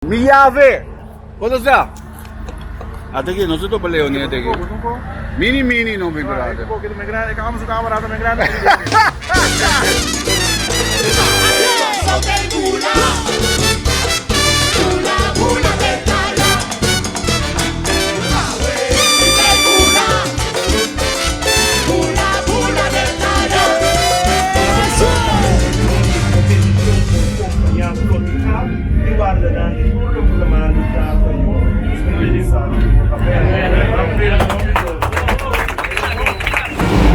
Mi yave! Kono sa? Ata aki, nos a topa Leonie ata aki. Mini mini no mi brother.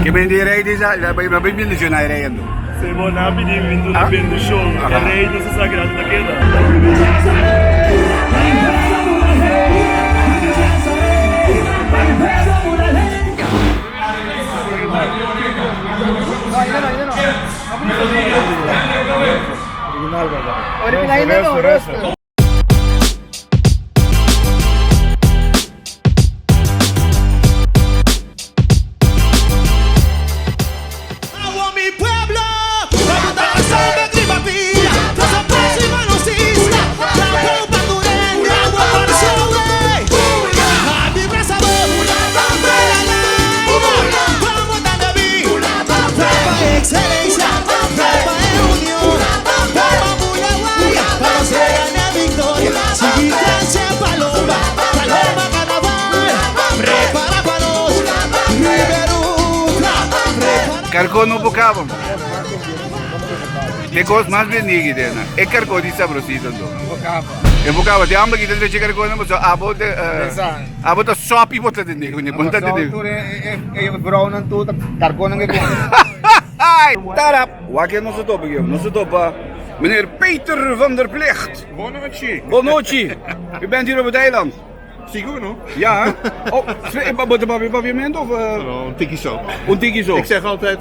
Ke men di rei di sa, la bai bendiciona e rei ando. Se bo na pidi mi duna bendicion, e rei no sa sagrado ta keda. Carcó no por caba. Ke cos mas benigi den nan. E carcó di sabrosito anto. E por caba. Te homber ki ta drecha carcó nan pasobra abo te abo ta sopi bo ta tende kuné. Bo no ta tende. Tur e vrouwnan tur ta carcó nan ke come. Tarap! Wak nos a topa aki. Nos a topa meneer Peter van der Plicht. Bonochi. Bonochi. U bent hier op het eiland. Sigur no? Ja. Oh, bo ta papia papiamento of? No, un tiki so. Un tiki so. Ik zeg altijd,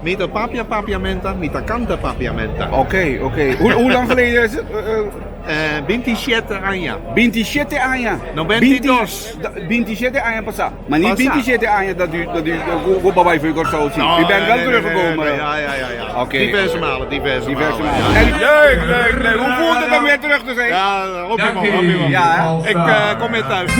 mi ta papia papiamenta, mi ta canta papiamenta. Oké, oké. Hoe, hoe lang geleden is het? 27 aña. 27 aña. 92. 27 aña pasá. Maar niet Pasá. 27 aña dat u, dat u, ku bo bai for Kòrsou si. No, U bent wel nee, nee, teruggekomen. nee, ja, ja, ja, ja. Oké. Diverse malen, diverse, Diverse malen. malen. En leuk, leuk, leuk. Hoe voelt het om weer terug te zijn? Ja, optimaal, optimaal. Ja, hè? Ik kom weer thuis.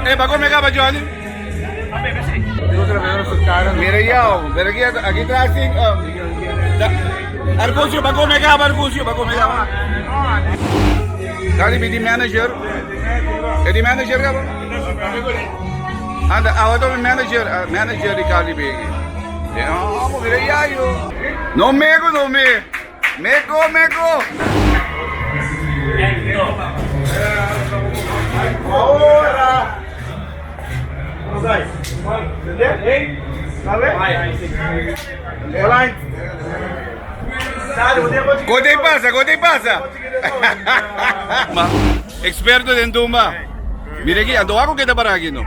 Eh, pa come caba Johnny? Mira yo, mira aquí, aquí atrás sí. Arcucio, pa come caba, Arcucio, pa come caba. Dali, mi di manager. E di manager caba? Anda, awa mi manager, manager di Cardi B. Oh, mira yayo. No mego, no me. Mego, mego. Ora. Kote pasa, kote pasa. Experto den tumba. Mira aquí, ando ako kita para aquí no.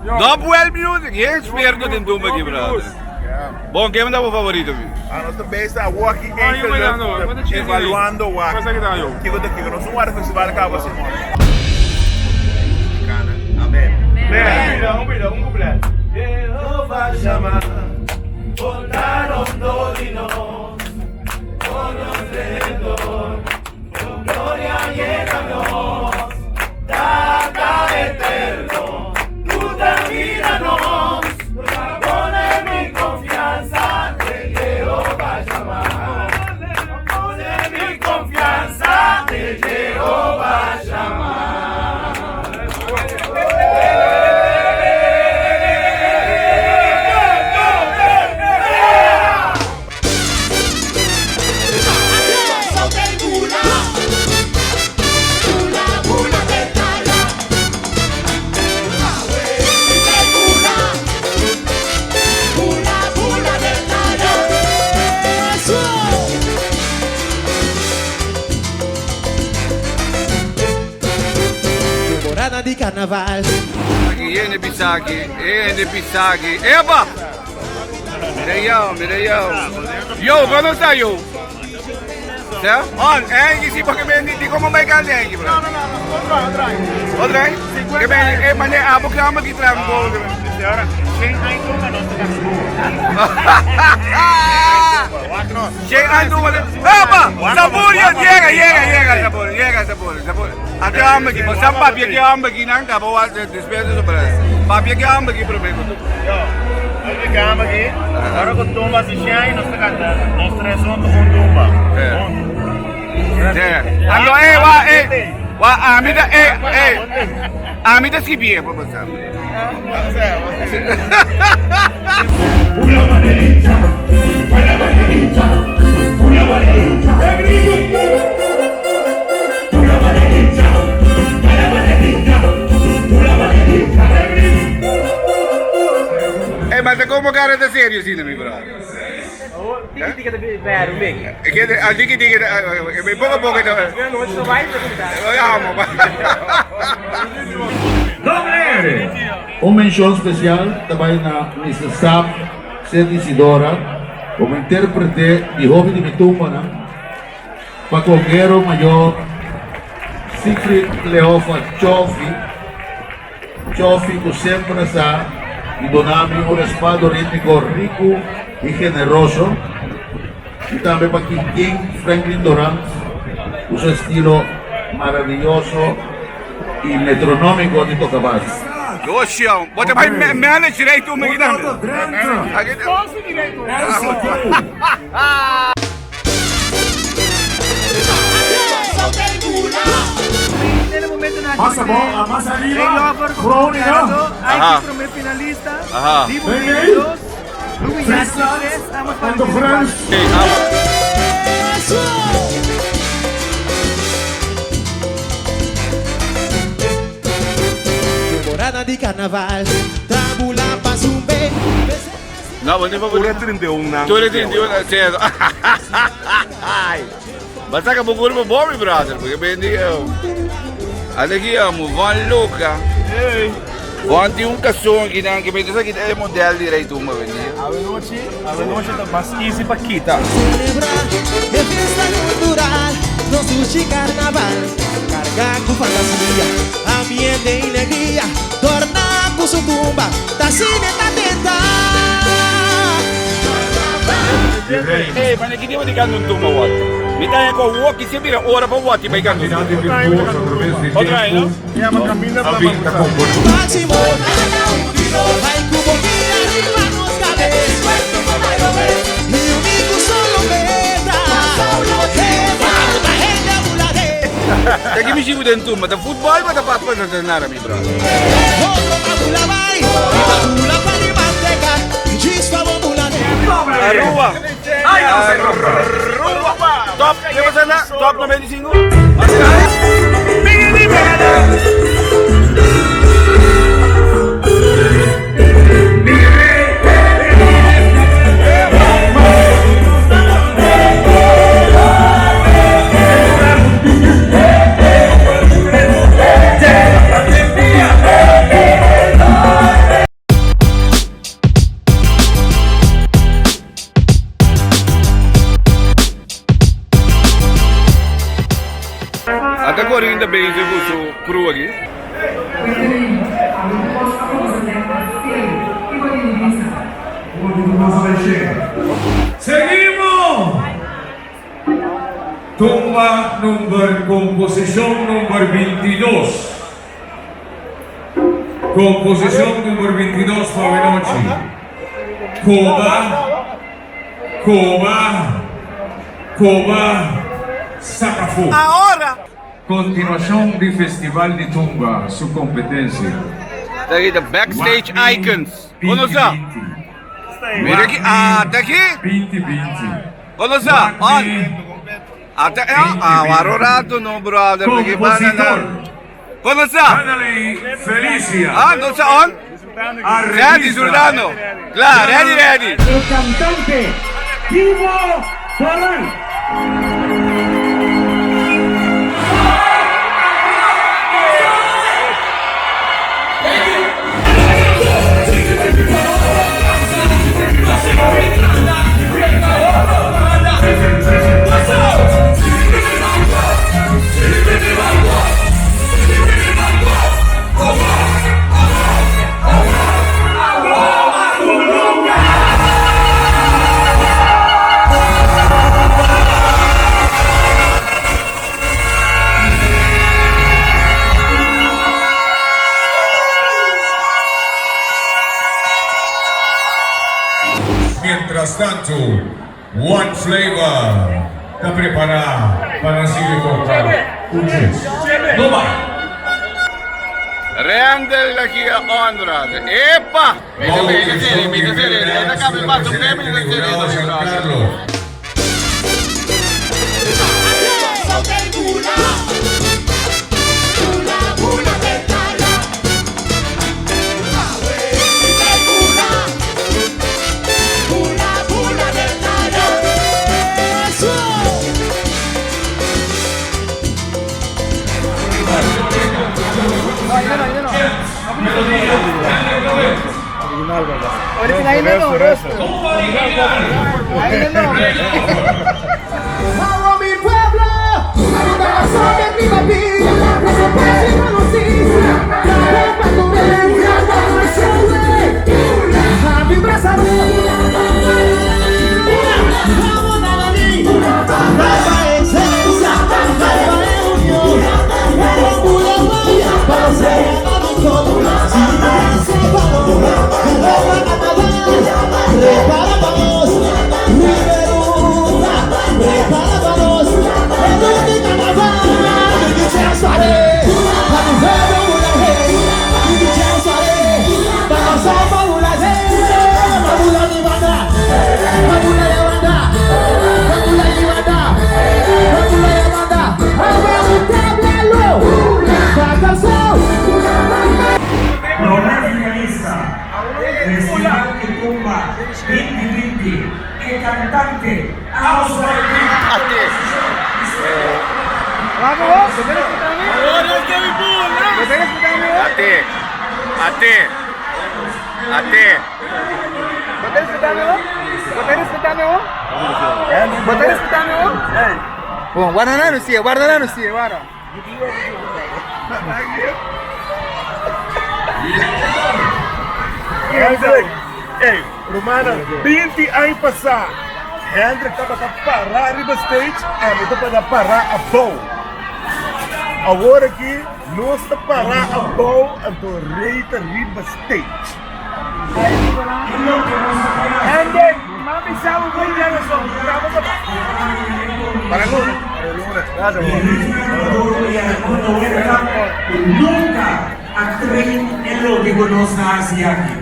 Dopwell Music, e experto den tumba aquí, brother. Bon, ken ta bo favorito? Mi? Ah, nos ta bezig awor aki enkele evaluando wak kiko ta kiko. Nos no wak festival kaba Simon. Amen. Temporada di carnaval. Aki hende. hende pisaki, e hende pisaki. Epa! Mira yo, mira yo. Yo, kono ta yo? Sa? On, eh, si porque me di como mai kan eh, bro. No, no, no, otro, otro. Otro, eh? Que me eh mane abo kama ki trampo. Señora, Shen ay tumba no ta Shen ay tumba. Epa! Saburia, llega, llega, llega, Saburia, llega, Saburia, Saburia. Ate amba ki, sa papia ki amba ki nang kabo wa después de sobra. Papia ki amba ki prome ko. Yo, ay que amba ki. Ahora con tumba si Shen ay nos ta canta. Nos tres juntos con tumba. Yeah. Ando eh wa eh wa ami ta eh eh ami ta skibie pa basa. Eh, ma ta como cara ta serio sina mi brother. Kende ah diki diki poco poco ta. Amo. Un menshon spesial ta bai na Mister Sam Seth Isidora komo intérprete di hopi di mi tumbanan, pa Conguero Mayor Siegfried Cleofa Chofi, Chofi ku semper a sa di duna mi un respaldo rítmiko riku i generoso, i tambe pa Quintin Franklin Dorant ku su estilo maraviyoso i metronómiko di toka bas. Doshon, bo ta bai manage rei tu mi kinan. Pasa bom, a mas arriba, Groningen. Aha. Aha. Friesland, aan de grens. Temporada di carnaval, trabula pa zumbe. No, bo pa Tur e 31 nan. Tur e 31 nan, cierto. Ba saca bo curva bo, mi brother, porque bendi Ale ki amo, Von Luca. Von tin un cason aki nan, ke mester sa kita e model di Rey Tumba bendi. Awe nochi, awe nochi ta mas easy pa kita. Celebra e fiesta cultural, nos dushi carnaval. Carga cu fantasia, ambiente y legria. Torna cu su tumba, ta asina e ta tenta. Ey, mane ki dia di canta un tumba wot? Mi ta haña cu awor ki si bira ora pa wot i bai canta un tumba. Otro aña, no? Máximo, ay cu bo guia riba nos cabes. Mi unico solo meta, ta hende a bula de. Ta ki mi shibu den tumba? Ta futbol bo ta pas pa ta nada, mi brother? Otro ta bula bai, mi ta bula pa di manteca, djis pa bo bula de. Aruba. Aruba. Top, ke pasa na? Top 95? Ata Corinne ta bezig cu su crew aki. Seguimos! Tumba number composición number 22. Composición number 22 pa awenochi. Coba, coba, coba, saca fu. Continuacion di Festival di Tumba su competencia. Ta aki ta backstage Wak mi icons. Kono binti sa? binti. Mira Wak aki, mi ah, ta aki? binti binti. Kono sa? Wak On. mi Ata, eh, ah, waro rato no, brother. Porque bana na. Compositor. Kono sa? Analey Felicia. Ah, no sa on? Ready, Zurdano. Kla, ready, ready. El cantante Kibo Toral. Mientras tanto, One Flavor ta prepara pa nan sigui toca Uches. No bay! Rendel la kia honra. Epa! Bou direccion di Bill Dance y la presidente di jurado Giancarlo. Prome finalista Festival di Tumba binti binti e cantante Auswell Ate. Ate. Ate. Bom, guarda na Lucia, guarda na Lucia, guarda. Hendrik, ey, rumannan, binti aña pasá, Hendrik tabata pará riba stage, ami tabata pará abou. Awor aki nos ta pará abou, anto Rey ta riba stage. Hendrik, mami sa bo bon djarason, tabata. Para luna, para luna. Nunca a train e loke ku nos ta hasi aki.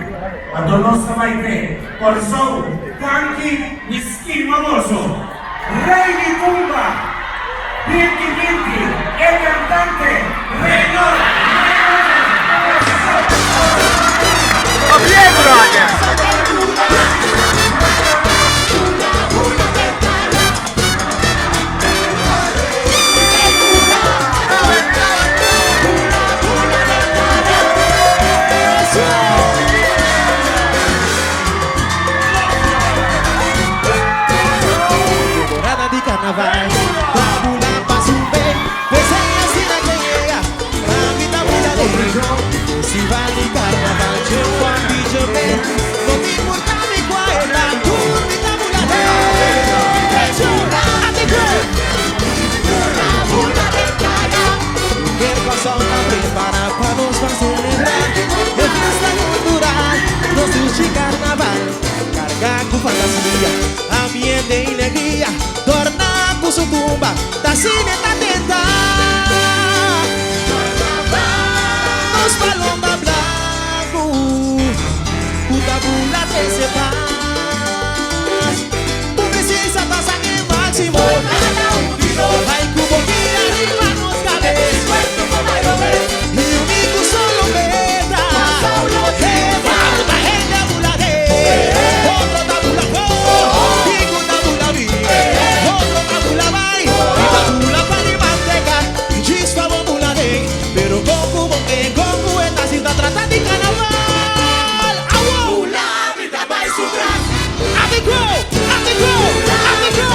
Anto nos ta bai p'e. Kòrsou, danki mi stima boso. Rey di Tumba, Binti Binti, e kantante Reynor Pabien, brother! Temporada di carnaval, tabula pa sube, p'esei asina ke yega, ami ta bula den. Festival di carnaval, Juan di Jobé, no ta importa mi cua e ta, tur mi ta bula den. Mujer Kòrsou ta prepara pa nos ban selebrá e fiesta kultural, nos dushi karnaval. Kargá ku fantasia, ambiente i legria, dòrná ku su tumba, ta asina e ta tenta. Nos palomba blanku ku ta bula trese pas. Bu precisa ta sa e maximo. Ay cu bo guia riba nos cabes. Y uni cu solo meta. Ta hende a bula de. Otro ta bula fo. Y cu ta bula bi. Otro ta bula bay. Y ta bula pan y manteca. Djis pa bo bula den. Pero con cu bo ke con cu e ta si ta trata di carnaval. Awo! Ate go! Ate go! Ate go!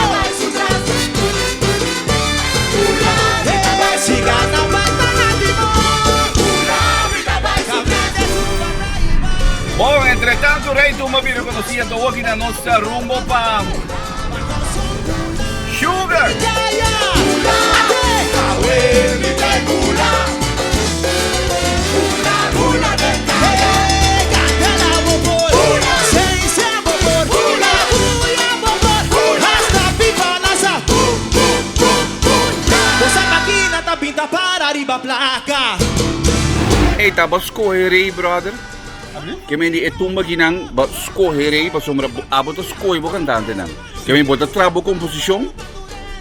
Si carnaval ta na timon. Bon, entre tanto Rey Tumba bira conoci anto awo aki na nos ta rumbo pa Sugar. Ey ta bo scoge rey brother. Ke men di e tumba kinan bo scoge rey pasobra abo ta scoge bo cantantenan. Ke men bo ta traha bo composicion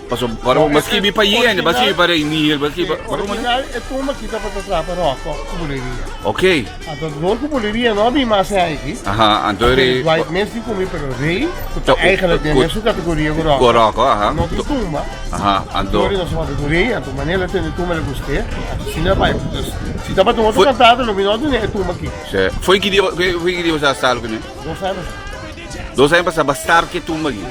pasobra ora bo skibi pa yende bo skibi pa Reinier bo skibi pa. Original e tumba aki tabata traha pa Rocco cu Buleria. Ok. Anto dor cu Buleria no a bin mas e aki. Aha anto rey. Dwight mes di cu mi pero rey cu ta eigenlijk den mesun categoria cu Rocco. Cu Rocco aha. No tin tumba. Aha, anto. Dori nos papia ku rei, anto manera el a tende tumba el a gust'é, asina bai. Dus, si tabata un otro kantante lo mi no a dun'é e tumba aki. Sí. Foi ki dia, foi ki dia bo sa start kuné? Dos aña pasá. Dos aña pasá bo a start ku e tumba aki.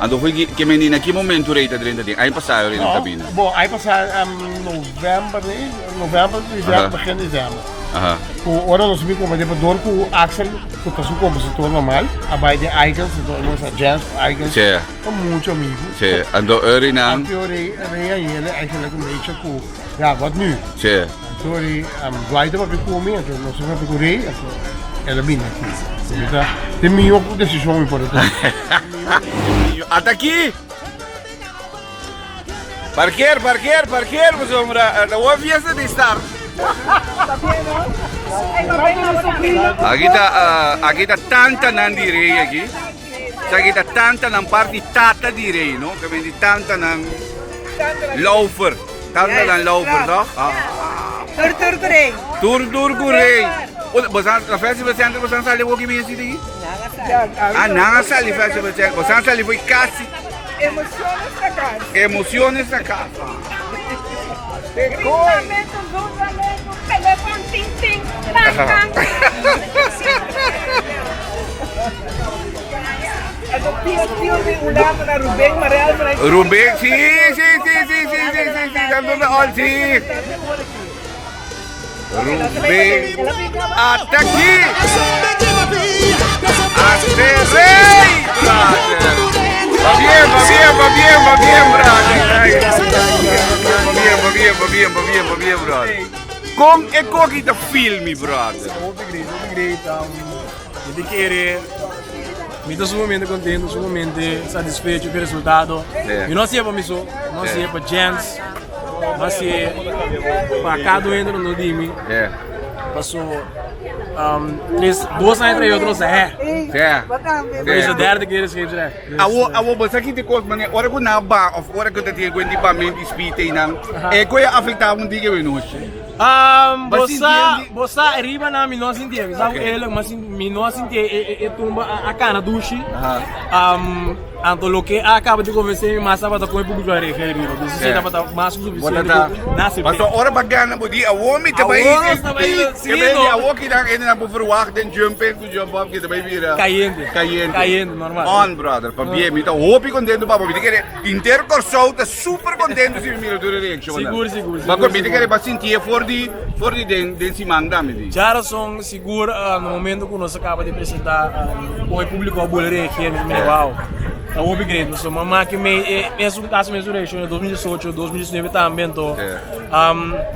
Anto foi ki, ke mende na ki momento rei ta drenta den? Aña pasá rei na kabina. No, bo, aña pasá novèmber, nee, novèmber, desèmber, begin desèmber. Aha. Ku ora nos bin komprendé pa dor ku Axel, ku ta su kompositor normal, a bai den Icons, anto nos a jazz ku Icons. Sí. Ta mucho amigo. Sí, anto Uri nan. Anto Uri, Rey a yele eigenlijk een beetje ku, ja, wat nu? Sí. Anto Uri, Dwight a papia ku mi, anto nos a papia ku Rey, anto el a bini aki. Mi ta, tin miho desishon mi por a tuma. Ata aki! Parkeer, parkeer, parkeer, pasobra ta wou fiesta di start. Aki ta, aki ta tantanan di Rey aki. Esaki ta tantanan parti tata di rey, no? Ke men di tantanan laufer. Tantanan laufer, toch? Tur tur ku rey. Tur tur ku rey. Bosan na festival center bosan sali woki bien siti aki? Ah, nan a sali festival center. Bosan sali foi kasi. Emociones na kas. Emociones na kas. Gritamento, zundramento, telefon ting ting, tang tang. Ruben, sí, sí, sí, sí, sí, sí, sí, sí, dándome all, sí. Ruben, hasta aquí. Hasta rey, brother. Va bien, va bien, va bien, va bien, brother. Va bien, va bien, va bien, va bien, va bien, brother. Con e koki ta filmi, brother? Hopi great, hopi great. Mi ta kere, mi ta sumamente contento, sumamente satisfecho cu e resultado. Mi no hacié pa mi so, mi no hacié pa Jens, mi hacié pa cada un hende rondó di mi. Paso tres, dos aña tras otro nos a hé. Pero es e derde keer es scheepsrecht. Awo, awo bo sa kite kos mane ora ku nan ba of ora ku ta tin kuenti ba menti spite nan, e ku a afekta un dike we nochi. Bo sa, bo sa riba nan mi no a sintié, mi sa ku eerlijk, ma mi no a sintié e tumba a kana dushi. Anto loke a kaba di konvensé mi mas tabata kon e públiko a reagé riba. Dus esei tabata mas ku sufisiente ku nan asept'é. Pasobra ora bo a gana bo di awor mi ta bai Awor nos ta bai sí no. Awor kinan hende nan por verwagt den jump in ku jump up ke ta bai bira Kayente. Kayente. Kayente normal. On brother, pabia mi ta hopi kontento pa bo. Mi ta kere henter Kòrsou ta Super contento si mi mira tur e reaccionnan. Sigur, sigur, sigur. Paco, mi ta kere pa sintié for di, for di den, den siman tambe di. Djarason, sigur, na momento ku nos a kaba di presentá, kon e públiko a bole reageer, mi ta mira, wow, ta hopi great. Pasobra mi a maki mei e mesun, kasi mesun reaccion na 2018, 2019 tambe, anto, e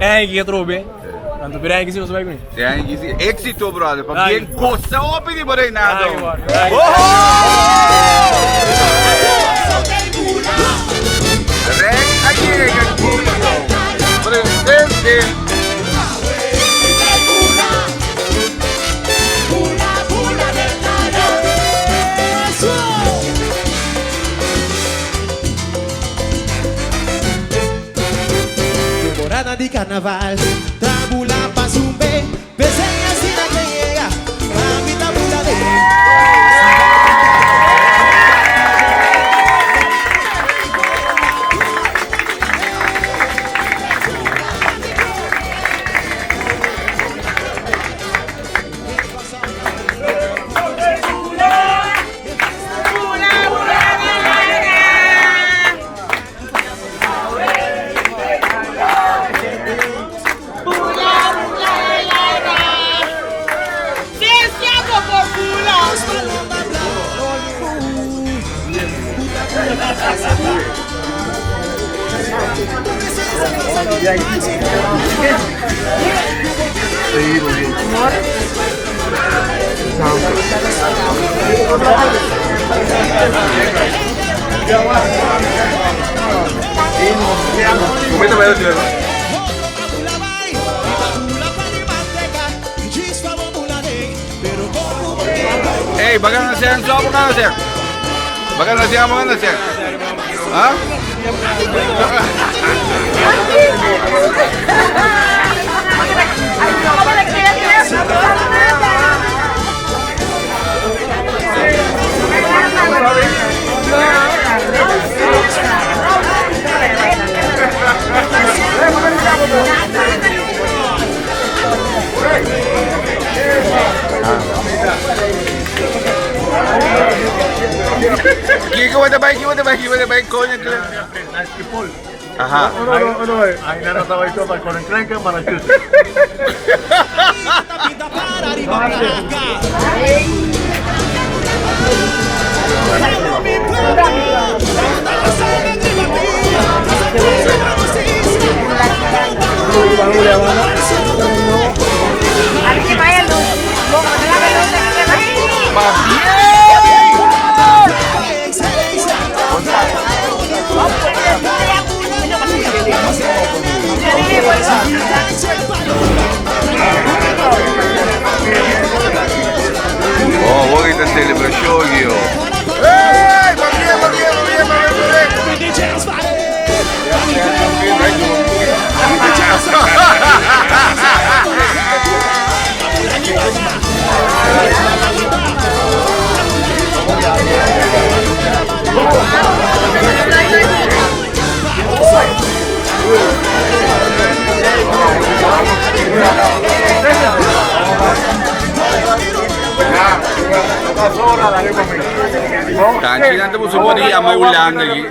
aña aki atrobe, anto pero e aña aki si nos a bai ku mi. E aña aki si. Éxito, brother, pabien gosa hopi di bo reinado. Danki, brother. Danki. Rey a yega Curaçao. Presente. Temporada di carnaval ta bula pa zumbe P'esei asina ke yega Mami ta bula den Ey, baga na sen, so baga na sen. Baga na sen, baga na sen. Ha? Kiko bo ta bai, kiko bo ta bai, kiko bo ta bai, coño. Aha. Oh, hoy ta celebracion aquí, oh. Hey, pabien, pabien, pabien, pabien, Tanchi nan ta busa por di yama Hulanda aki.